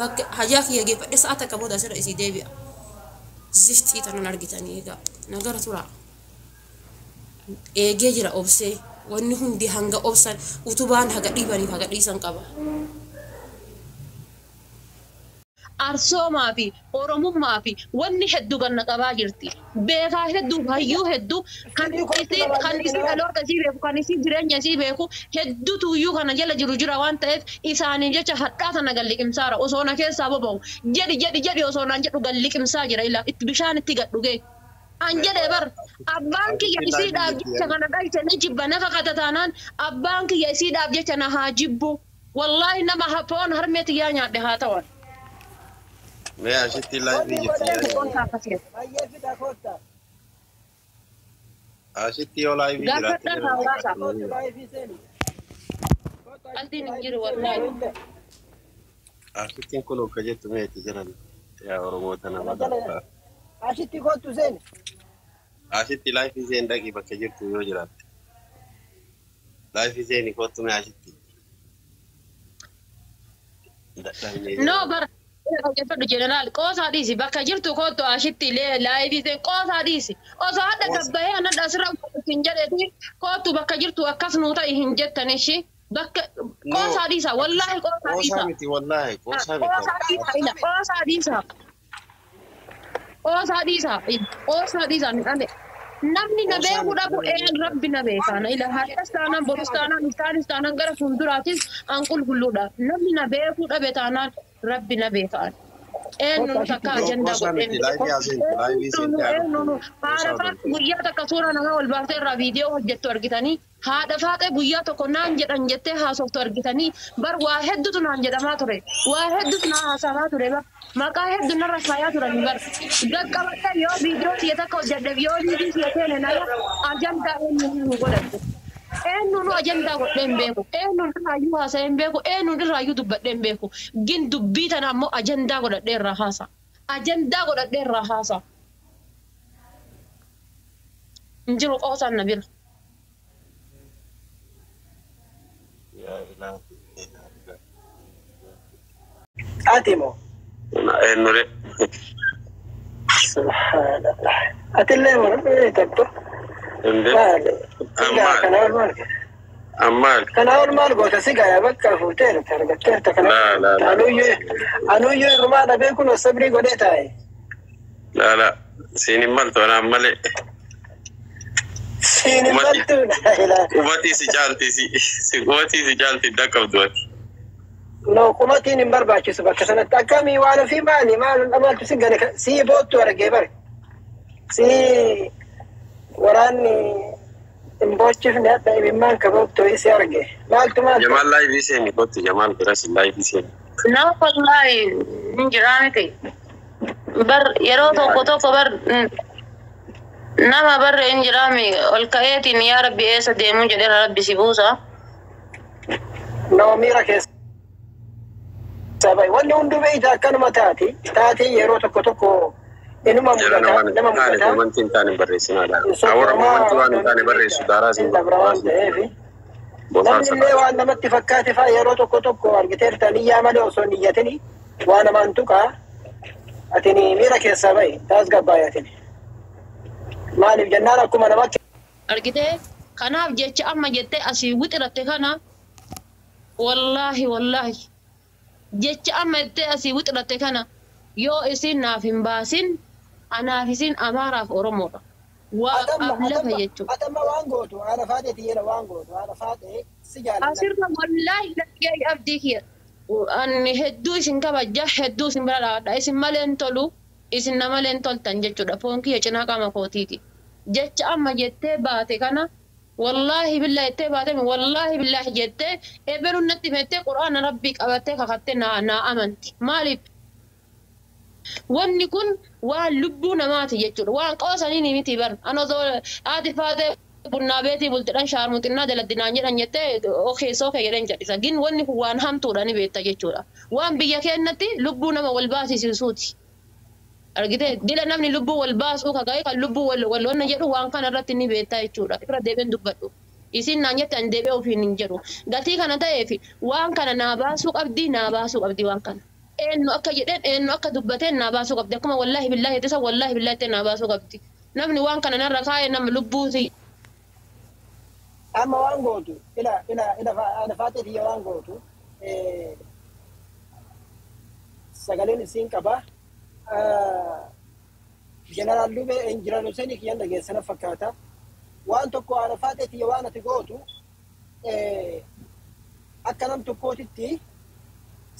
Bakka hajaa kiyya geeffadhe sa'a takka booda asirra isii deebi'a. Zifxii tanan argitanii egaa nagara turaa. Eegee jira obsee wanni hundi hanga obsan utubaan haga dhiibaniif haga dhiisan qaba. Arsoomaa fi Oromummaa fi wanni heddu ganna qabaa jirti. Beekaa hedduu hayyuu hedduu kan isii kan isii dhaloota isii beeku kan isii jireenya isii beeku hedduutu iyyuu kana jala jiru jira waan ta'eef isaaniif jecha hadhaa tana gad liqimsaara osoo na keessaa boba'u jedhi jedhi jedhi osoo naan jedhu gad liqimsaa jira ila itti bishaan itti gad dhugee. An jedhe bar abbaan kiyya isiidhaaf jecha kana dhalche ni jibba na kakata taanaan abbaan kiyya isiidhaaf jecha na haa jibbu. Wallaahi nama foon harmee tiyyaa nyaadhe haa ta'an. Mee ashitti live jirti yaani. Baay'ee fida kotta. Ashitti yoo live jiraatte Gaafadhaa hawaasa. Kottu live seeni. Qaltiin hin jiru wallaahi. Ashittiin kun akka jettu mee itti jiran yaa Oromoota nama darba. Ashitti kottu seeni. Ashitti live seen dhaqi bakka jirtu yoo jiraatte. Live seeni kottu mee ashitti. Dadhabnee No bara dhaggeeffadhu jeneraal qoosaa dhiisi bakka jirtu kottu ashitti live seen qoosaa dhiisi osoo hadha gabbayee anadha asirra hin jedheeti kottu bakka jirtu akkas nuu ta'i hin jettan ishi bakka qoosaa dhiisa wallaahi qoosaa dhiisa. Qoosaa miti wallaahi qoosaa miti. Qoosaa dhiisa ila qoosaa dhiisa. Qoosaa dhiisa qoosaa dhiisa ni namni na beeku dhabu een rabbi na beekaana ila har'as taanaan borus taanaan iftaanis taanaan gara fuulduraatis an qulqulluudha namni na beekuu dhabe taanaan rabbi na beekaan. Eenyu takka ajandaa Qoosaa miti live haaseentu live seente godheen haadha faaxee guyyaa takka suuraa namaa ol baaftee irraa viidiyoo hojjettu argitanii haadha faaxee guyyaa tokko naan jedhan jettee haasoftu argitanii bar waa hedduutu naan jedhamaa ture waa hedduutu naa haasamaa ture bar maqaa hedduu narra faayaa turanii bar gaqqabadhee yoo viidiyoo siya takka hojjedheef yoo liivii siya seene nama ajandaa eenyu nu godhadhu. Eenyuun ajandaa godhee hin beeku. Eenyuun irraayyuu haasa'ee hin beeku. Eenyuun irraayyuu dubbadhee hin beeku. Gin dubbii tana ammoo ajandaa godhadhee irraa haasa. Ajandaa godhadhee irraa haasa. Hin jiru qoosaan na bira. Yaa ilaahi. Ati moo? Eenyure. Subhaanallah. Atillee moo takko? Inde. Maali? Kana ol maal? Ammaal. Kana ol maal goota si gaya bakka fuuteerta argatteerta kana. Laa laa laa. Anuyyuu anuyyuu irrumaa dhabee kun sabrii godhee taa'e. Laa laa. Siin hin maltu anaan malee. Siin hin maltu. Qubatii si caalti si qubatii si caalti dhaqqabdu ati. No qubatiin hin barbaachisu bakka sanatti akkamii waan ofii maali maal maaltu si gane si boottu argee bare. Si waraanni hin boochifne hadha imimmaan ka boottu si arge. Maaltu maaltu? Jamaal live seeni kottu Jamaal biras live seeni. Nama wallaahi hin jiraa miti. Bar yeroo tokko tokko bar nama barre hin jiraami ol ka'eetiin yaa rabbi eessa deemuu jedheera rabbi si buusa. No miira keessa bahe. Wanni hunduu beeyta akkanuma taati. Taatiin yeroo tokko tokko inuma Jala mudata waan nama hin taane mudata. komantii hin taane barreessinaa dha. Warra komantii waan hin taane barreessu daaraa siin Dabra waan ta'eef. Bofaan Namni illee waan namatti fakkaate faa yeroo tokko tokko argiteerta niyyaa malee osoo hin niyyatini waa namaan tuqaa atini miira keessaa bahi taasgabbaa'e atini. Maaliif jennaan akkuma namatti Argitee kanaaf jecha amma jettee asii wixiratte kana wallaahi wallaahi jecha amma jettee asii wixiratte kana yoo isin naaf hin baasin anaaf isin Amaaraaf Oromoodha. Waaqaaf lafa jechuudha. Atamma waan gootu haadha faateeti jedha waan gootu haadha faatee si jaalladha. Asirra wallaahi laggee abdii kiyya. Ani hedduu isin kabajja hedduu isin bira dhaabadha. Isin malee hin tolu isin na malee hin toltan jechuudha. Foon kiyya cinaa qaama kootiiti. Jecha amma jettee baate kana wallaahi billaahi jettee baate wallaahi billaahi jettee ebeluun natti himettee quraana rabbii qabattee kakattee naa amanti. Maaliif? Wanni kun waan lubbuu namaati jechuudha. Waan qoosanii ni miti bar. Ani osoo haati faatee bunnaa beetii bultidhaan shaarmuxinnaa daladdinaan jedhan jettee okeessoo kee jedhan jedhisa. Gin wanni kun waan hamtuudha ni beekta jechuudha. Waan biyya keenyatti lubbuu nama wal baasisuuti. Argitee dila namni lubbuu wal baasuu kaga'e kan lubbuu wal wal wanna jedhu waan kana irratti ni beekta jechuudha. Irra deebiin dubbadhu. Isin naan jette ani deebi'ee ofiin hin jedhu. Gatii kana ta'eef waan kana naa baasuu qabdi naa baasuu qabdi waan kana. Eenyu akka jedheen eenyu akka dubbateen naa baasuu qabdi. Akkuma wallaahi billaahi tisa wallaahi billaahi ta'e naa baasuu qabdi. Namni waan kana narra kaa'e nama lubbuuti. Amma waan gootu ila ila ila ana faatee tiyya waan gootu sagaleen isiin qaba. Jeneraal Dubee Injinar Hussein kiyyan dhageessana fakkaata. Waan tokko ana faatee tiyya waan ati gootu akka nam tokkootitti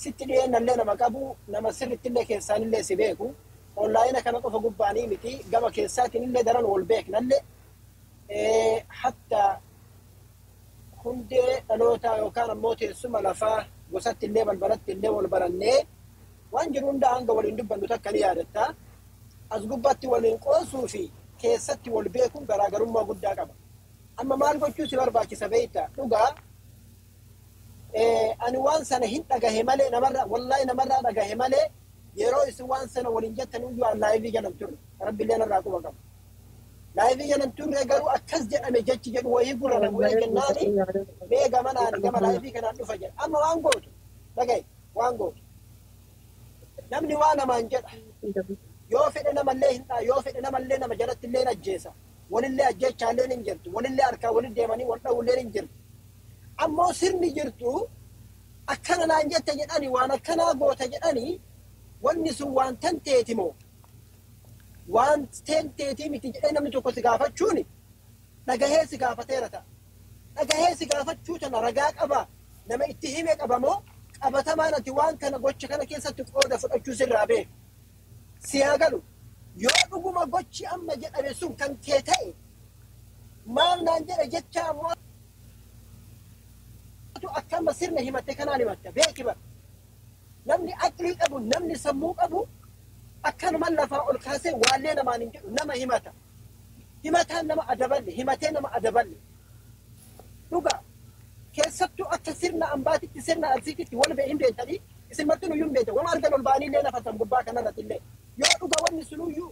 sitti dhiyeennallee nama qabu nama sirrittillee keessaanillee si beeku onlaayina kana qofa gubbaanii miti gama keessaatinillee daran wal beeknallee hatta hundee dhalootaa yookaan ammoo teessuma lafaa gosatti illee balbalatti illee wal barannee waan jiru hunda hanga waliin dubbannu takka ni yaadatta. As gubbaatti waliin qoosuu fi keessatti wal beekuun garaagarummaa guddaa qaba. Amma maal gochuu si barbaachisa beektaa? Dhugaa ani waan sana hin dhagahe malee namarraa wallaahi namarraa dhagahe malee yeroo isin waan sana waliin jettan iyyuu an live jalan turre rabbillee narraa quba qaba. Live jalan turre garuu akkas jedhame jechi jedhu wayii gurra na bu'ee jennaani mee gamanaan gama live kanaan dhufa jedha. Amma waan gootu dhagahe waan gootu. Namni waa namaan jedha. Yoo fedhe namallee hin dhaa yoo fedhe namallee nama jalatti illee ajjeesa. Walillee ajjeechaallee hin jirtu. Walillee harkaa walii deemanii wal dha'ullee hin jirtu. Ammoo sirni jirtu akkana naan jette jedhani waan akkanaa goota jedhani wanni sun waan tanteeti moo waan tanteetii miti jedhee namni tokko si gaafachuun dhagahee si gaafateera ta'a. Dhagahee si gaafachuu tana ragaa qaba nama itti hime qaba moo qabatamaan ati waan kana gocha kana keessatti qooda fudhachuu sirraa beeku. Si haa galu yoo dhuguma gochi amma jedhame sun kan kee ta'e maal naan jedhe jecha ammoo akkama sirna himatte kanaan himatta beeki bara. Namni aqlii qabu namni sammuu qabu akkanuma lafaa ol kaasee waallee namaan hin jedhu nama himata. Himataan nama adaballe himatee nama adaballe. Dhugaa keessattuu akka sirna ambaatitti sirna arsiititti wal bee hin beektanii isin martinuyyuu hin beektan wama argan ol ba'anii illee nafatan gubbaa kanarratti illee yoo dhuga wanni sunuyyuu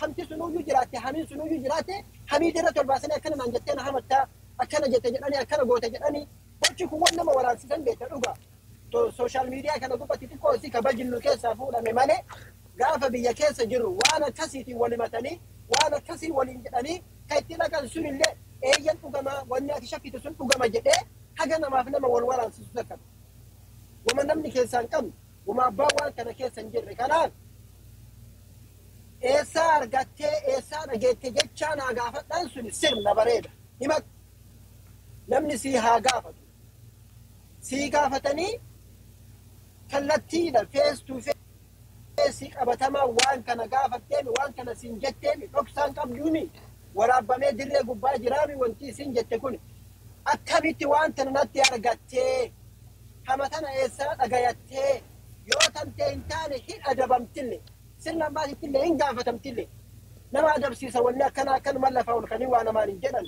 hamti sunuyyuu jiraatte hamiin sunuyyuu jiraatte hamii irratti ol baasanii akkana naan jettee na hamattaa akkana jette jedhanii akkana goote jedhanii gochi kun waan nama waraansisan beekta dhugaa. Social media kana gubbatti xiqqoo isii kabajinnu keessaa fuudhame malee gaafa biyya keessa jirru waan akkasiitiin wal himatanii waan akkasii waliin jedhanii kan itti dhaqan sunillee eeyyan dhugamaa wanni ati shakkitu sun dhugama jedhee haga namaaf nama wal waraansisu takka. Wama namni keessaa hin qabne wama abbaan waan kana keessa hin jirre kanaaf eessaa argattee eessaa dhageette jechaa naa gaafadhaan suni sirna bareeda. Himatu namni sii haa gaafatu. Sii gaafatanii kallattiidha face to face qabatamaa waan kana gaafatteemi waan kana siin jetteemi dhoksaan qabduumi waraabbamee dirree gubbaa jiraami wanti isin jette kun akkamitti waan tana natti argattee hama tana eessaa dhagayattee yoo tantee hin taane hin adabamtille sirna ammaatittillee hin gaafatamtille nama adabsiisa wanni akkanaa akkanuma lafaa ol kanii waa namaan hin jedhan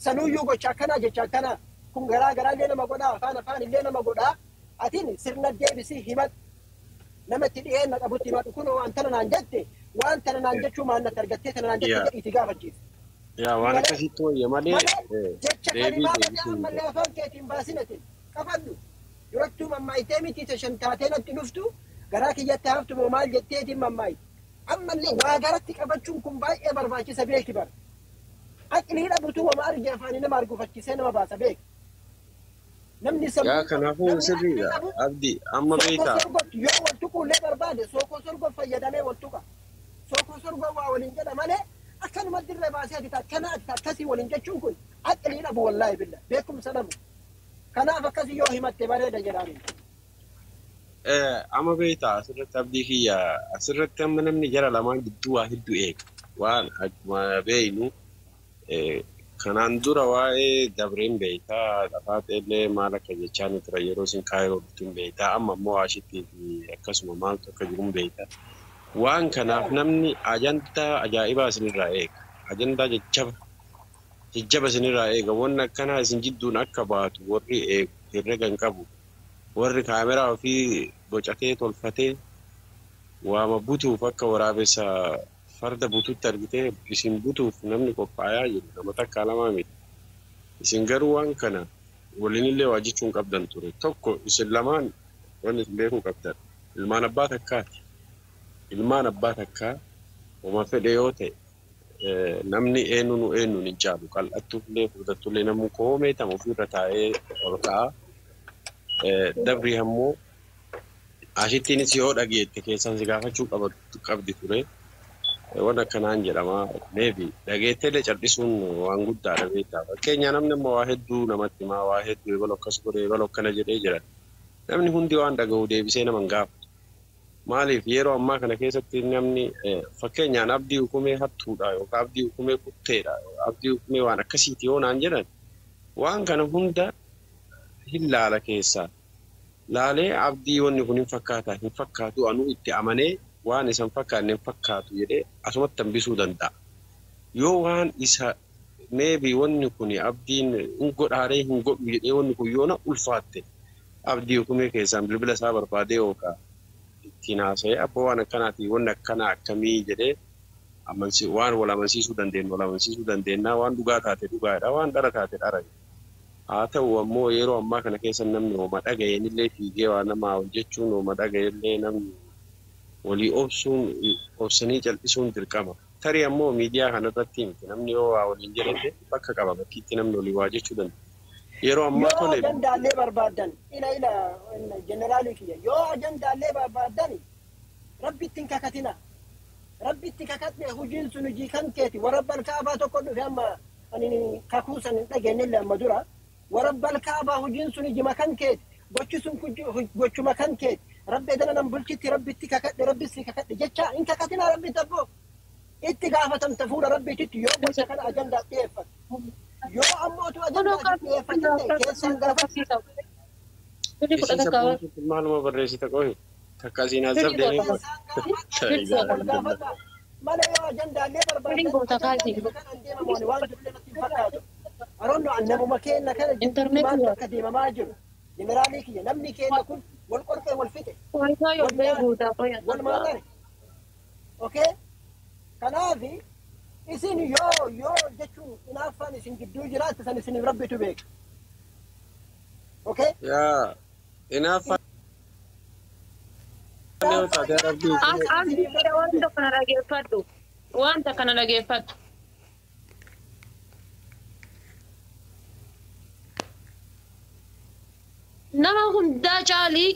sanuyyuu gocha akkanaa jecha akkanaa kun garaa garaallee nama godhaa afaan afaan illee nama godhaa atiin sirna deebisii himadhu nama itti dhiyeenna qabutti himadhu kunoo waan tana naan jette waan tana naan jechuu maal natti argattee tana naan jette jedhiiti gaafachiisa. Yaa waan akkasitti wayya malee Jecha deebii kalimaa malee deebisuu hin ammallee afaan keetiin baasinatin qabadhu durattuu mammaayitee miti isa shan taatee natti dhuftu garaa kiyyatti haftu moo maal jetteetiin mammaayite ammallee waa garatti qabachuun kun baay'ee barbaachisa beeki bara. Aqlii dhabutu wama arge afaanii nama argufachiisee nama baasa beeki. Namni sammuu Yaa kanaafuu namni aqlii sirriidha. qabu Abdi amma sookoo beektaa sorgootti yoo wal tuqullee barbaade sookoo sorgoo fayyadamee wal tuqa. Sookoo sorgoo waa waliin jedha malee akkanuma dirree baasee ati akkana ati akkasii waliin jechuun kun aqlii dhabu wallaahi billa beekumsa dhabu. Kanaaf akkasii yoo himatte bareeda jedhaani. Amma beektaa asirratti abdii kiyya asirratti amma namni jara lamaan gidduu waa hedduu eega. Waan akkuma beeknu kanaan dura waa'ee dabreen beektaa lafaa illee maal akka jechaa ni tura yeroo isin kaayiroo dhuftuun beektaa amma immoo ashitti fi akkasuma maaltu akka jiruun beektaa. Waan kanaaf namni ajandaa ajaa'ibaa isinirraa eega. Ajandaa jajjaba jajjaba isinirraa eega. Wanni akkanaa isin jidduun akka baatu warri eegu herrega hin qabu. Warri kaameraa ofii bocatee tolfatee waama butuuf akka waraabessa farda butuutti argitee isin butuuf namni qophaayaa jiru nama takkaa lamaa miti. Isin garuu waan kana waliinillee waa jechuun qabdan ture. Tokko isin lamaan wanni isin beekuu qabdan. Ilmaan abbaa takkaati. Ilmaan abbaa takkaa uma fedhe yoo ta'e namni eenyu nu eenyuun hin caalu. Qal'attuullee furdattuullee namni koomee tama ofirra taa'ee ol ka'a. Dabri ammoo ashittiinis yoo dhageette keessaan si gaafachuu qabdi ture. Waan akkanaan jedhama. Maybe dhageetteellee cal'isuun waan guddaadha beektaa. Fakkeenya namni immoo waa hedduu namatti himaa waa hedduu ebalu akkas godhe ebalu akkana jedhee jira. Namni hundi waan dhaga'u deebisee nama hin gaafatu. Maaliif yeroo ammaa kana keessatti namni fakkeenyaan abdii hukumee hattuudha yookaan abdii hukumee kutteedha abdii hukumee waan akkasiiti yoo naan jedhan waan kana hunda hin laala keessaa. Laalee abdii wanni kun hin fakkaata hin fakkaatu anuu itti amanee waan isa hin fakkaanne hin fakkaatu jedhee asumatti hambisuu danda'a. Yoo waan isa maybe wanni kun abdiin hin godhaaree hin godhu jedhee wanni kun yoo na ulfaatte abdii hukumee keessaan bilbila isaa barbaadee yookaan ittiin haasa'ee abbaa waan akkanaati wanni akkanaa akkamii jedhee waan wal amansiisuu dandeenyu wal amansiisuu dandeenya waan dhugaa taate dhugaadha waan dhara taate dhara. Haa ta'u ammoo yeroo ammaa kana keessa namni hooma dhaga'eenillee fiigee waa namaa hojjechuun hooma dhaga'ellee namni walii obsuun obsanii cal'isuun dirqama. Tarii ammoo miidiyaa kanarratti miti namni yoo waa waliin jedhate bakka qaba bakkiitti namni walii waa jechuu danda'a. Yeroo ammaa Yoo tole ajandaallee barbaaddan ila ila jeneraalii kiyya yoo ajandaallee barbaaddan rabbitti hin kakatina. Rabbitti kakadhe hojiin sun hojii kan keeti warabbal kaabaa tokko dhufe amma ani kakuu san hin dhageenyellee amma dura warabbal kaabaa hojiin sun hojii kan keeti gochi sun gochuma kan keeti rabbi edana nan bulchitti rabbitti kakadhe rabbisi kakadhe jecha hin kakatina rabbitti abboo itti gaafatamta fuula rabbiititti yoo gocha kana ajandaa dhiyeeffatu. Yoo ammoo utuu ajandaa dhiyeeffatte keessaan gaafatu. Isin sabboontuutti maaluma barreessita qohi takka asiin azab deemee Keessaan gaafadha. Malee yoo ajandaallee barbaadan kanan deemamu waan jirullee natti hin fakkaatu. Aroonno namuma keenya kana maaltu akka deemamaa jiru. Jeneraalii kiyya namni keenya kun wal qorqee wal fixe. Wal maatare. Okay? Kanaaf isin yoo yoo jechuun hinaaffaan isin gidduu jiraatte san isiniif rabbitu beeka. Okay? Yaa hinaaffaan yoo taate rabbii Abdii wanta kana dhageeffadhu. Wanta kana dhageeffadhu. Nama hundaa caalii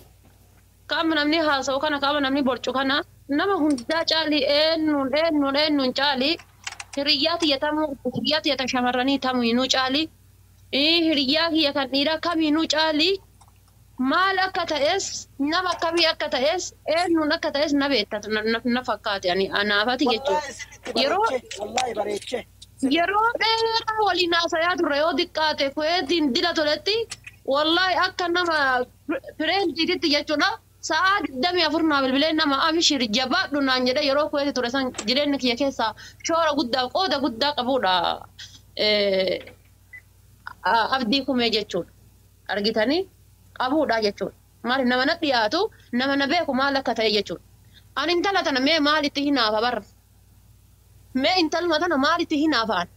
qaama namni haasa'u kana qaama namni borcu kana nama hundaa caalii eenyuun eenyuun eenyuun caalii hiriyyaa tiyya tamuu hiriyyaa tiyya tan shamarranii tamiinuu caalii hiriyyaa kiyya kan dhiiraa kamiinuu caalii maal akka ta'es nama akkamii akka ta'es eenyuun akka ta'es na beekta na fakkaate ani anaafati jechuudha. Wallaahi sirriitti bareechee. Wallaahi bareechee. Yeroo dheeraa waliin haasayaa turre yoo xiqqaate kuweetiin dila toletti wallaahi akka nama fireendiititti jechuudha. Sa'aa 24 naa bilbilee nama abishir jabaadhu naan jedhe yeroo kuweeti ture san jireenya kiyya keessaa shoora guddaa qooda guddaa qabudha. Abdii kumee jechuudha. Argitanii qabudha jechuudha. Maaliif nama na dhiyaatu nama na beeku maal akka ta'e jechuudha. Ani intala tana mee maalitti hinaafa barra? Mee intaluma tana maalitti hinaafaan?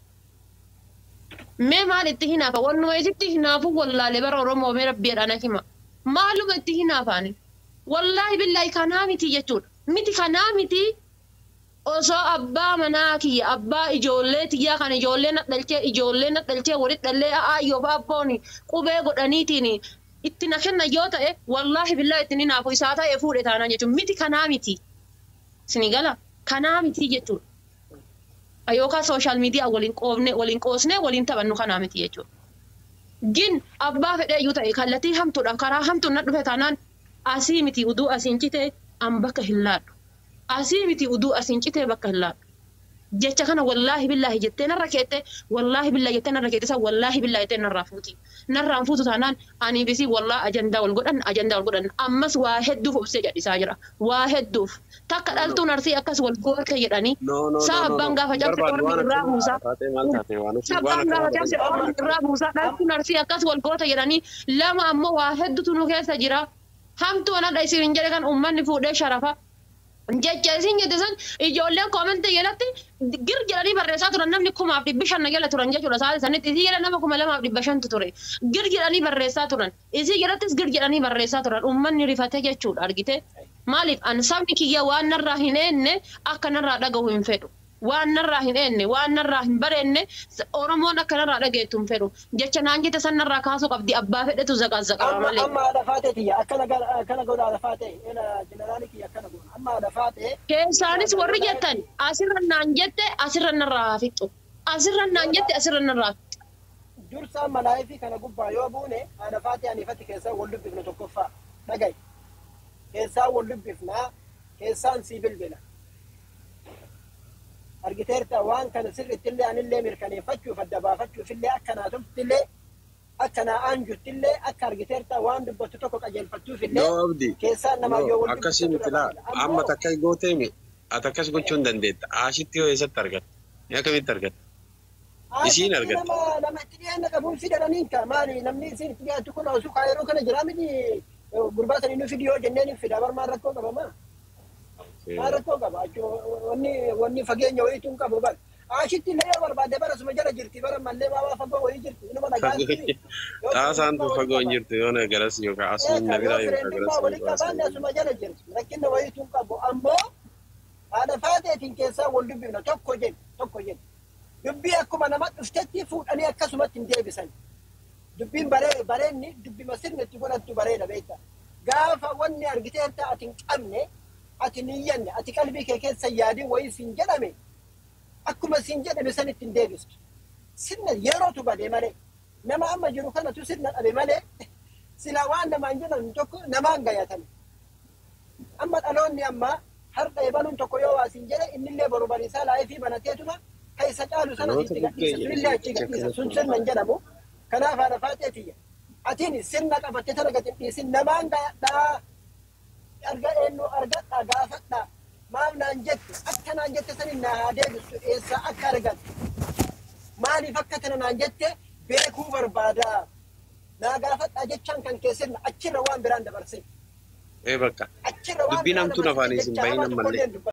Mee maalitti hinaafa? Wannuma isitti hinaafu wallaalee bara Oromoo mee rabbiidhaan hima. Maaluma itti hinaafaani? Wallaahi billaahi kanaa miti jechuudha. Miti kanaa miti osoo abbaa manaa kiyya abbaa ijoollee tiyyaa kan ijoollee na dhalchee ijoollee na dhalchee walitti dhallee aayyoo fi abboon qubee godhaniitiin itti na kenna yoo ta'e wallaahi billaahi itti hinaafu isaa ta'e fuudhe taanaan jechuudha. Miti kanaa miti. Sinigala kanaa miti jechuudha. Yookaan sooshaal miidiyaa waliin qoofne waliin qoosnee waliin taphannu kanaa miti jechuudha. Gin abbaa fedhee iyyuu ta'e kallattii hamtuudhaan karaa hamtuun na dhufe taanaan asii miti uduu asiin citee an bakka hin laadhu. Asii miti uduu asiin citee bakka hin laadhu. Jecha kana wallaahi billaahi jettee narra keette wallaahi billaahi jettee narra keette isa wallaahi billaahi jettee narraa fuuti. Narraan fuutu taanaan ani bisii wallaahi ajandaa wal godhan ajandaa wal godhan ammas waa hedduuf obsee jedhisaa jira. Waa hedduuf takka dhaltuun arsii akkas wal goote jedhanii No no saa no no. abbaan gaafa cabse Barbaadu ormi waan irraa akkanaa buusaa. taatee maal taate waan ofii waan Abbaan gaafa akkanaa cabse ormi irraa buusaa dhaltuun arsii akkas wal goota jedhanii lama ammoo waa hedduutu nu keessa jira. Hamtuu anadha isin jedhe kan uummanni fuudhee sharafa. Jecha isin jette san ijoolleen koomentii jalatti gir jedhanii barreessaa turan namni 1500 na jala turan jechuudha. Sa'aatii sanitti isii jala nama 2500 ture. Gir jedhanii barreessaa turan. Isii jalattis gir jedhanii barreessaa turan. Uummanni rifate jechuudha argite. Maaliif an sabni kiyya waan narraa hin eenne akka narraa dhagahu hin fedhu. Waan narraa hin eenne waan narraa hin bareenne Oromoon akka narraa dhageettu hin fedhu. Jecha naan jette san narraa kaasuu qabdi abbaa fedhetu zaqazzaqama malee. Amma haadha faatee tiyya akkana godha haadha faatee jeneraali kiyya akkana godha amma haadha faatee. Keessaanis warri jettan asirra naan jette asirra narraa haa fixxu. Asirra naan jette asirra narraa fixxu. Dursa malaayifii kana gubbaa yoo buune haadha faatee aniifatti keessaa wal dubbifnu tokkoffaa dhaga'i. Keessaa wal dubbifnaa keessaan sii bilbila. Argiteerta waan kana sirriitti anillee mirkaneeffachuuf adda baafachuuf illee akka naa tolttillee akka naa aanjuttillee akka argiteerta waan dubbattu tokko qajeelfattuuf illee keessaan namaa yoo wal Akkasii miti laa amma takka gooteemi ati akkas gochuu hin dandeetta. Aashitti yoo eessatti argatta? Ni akkamitti argatta? Isiin argatta. Nama itti dhiyaanna qabuun fidadhaniin ka maali namni isiin itti dhiyaattu kun osoo kaayeroo kana jiraa miti gurbaa sanii nu fidi yoo jenneen hin fida bar maal rakkoo qaba maa? Maal rakkoo qaba? Wanni fageenya wayiitu hin qabu bar. Ashitti illee yoo barbaadde bara suma jala jirti bara mallee waa fagoo wayii jirti inuma dhagaa. Xaasaan tun fagoo hin jirtu yoo na garas yookaan asuma na biraa yookaan garas. Walitti qabaanne asuma jala jirti rakkinna wayiitu hin qabu ammoo haadha faateetiin keessaa wal dubbifna tokko jedhu tokko jedhu. Dubbii akkuma nama dhuftetti fuudhanii akkasumatti hin deebisan. Dubbiin bareenni dubbima sirni itti godhattu bareeda beekta. Gaafa wanni argiteerta ati hin qabne ati niyyanne ati qalbii kee keessa yaadin wayii siin jedhame akkuma siin jedhame san ittiin deebistu. Sirna yerootu badee malee nama amma jiru kanatu sirna dhabe malee sila waan namaan jedhamu tokko namaan gayatan. Amma dhaloonni amma har'a ebaluun tokko yoo waa siin jedhe innillee boru bariisaa laayifii banateetuma keessa caalu sana itti gadhiisa sunillee achi gadhiisa sun sirna hin jedhamu. Kanaaf haadha faatee tiyya. Atiin sirna qabattee tana gadi hin dhiisin namaan gayadhaa arga eenyu argadhaa gaafadhaa maal naan jette akka naan jette sani naa haa deebistu eessaa akka argattu maaliif akka tana naan jette beekuu barbaadaa naa gaafadhaa jechaan kan kee sirna achirra waan biraan dabarsin. Ee bakka Achirra waan dubbiin hamtuun biraan afaanii isin dabarsin bahin jecha hamaa ammallee. tokkollee hin dubbatin.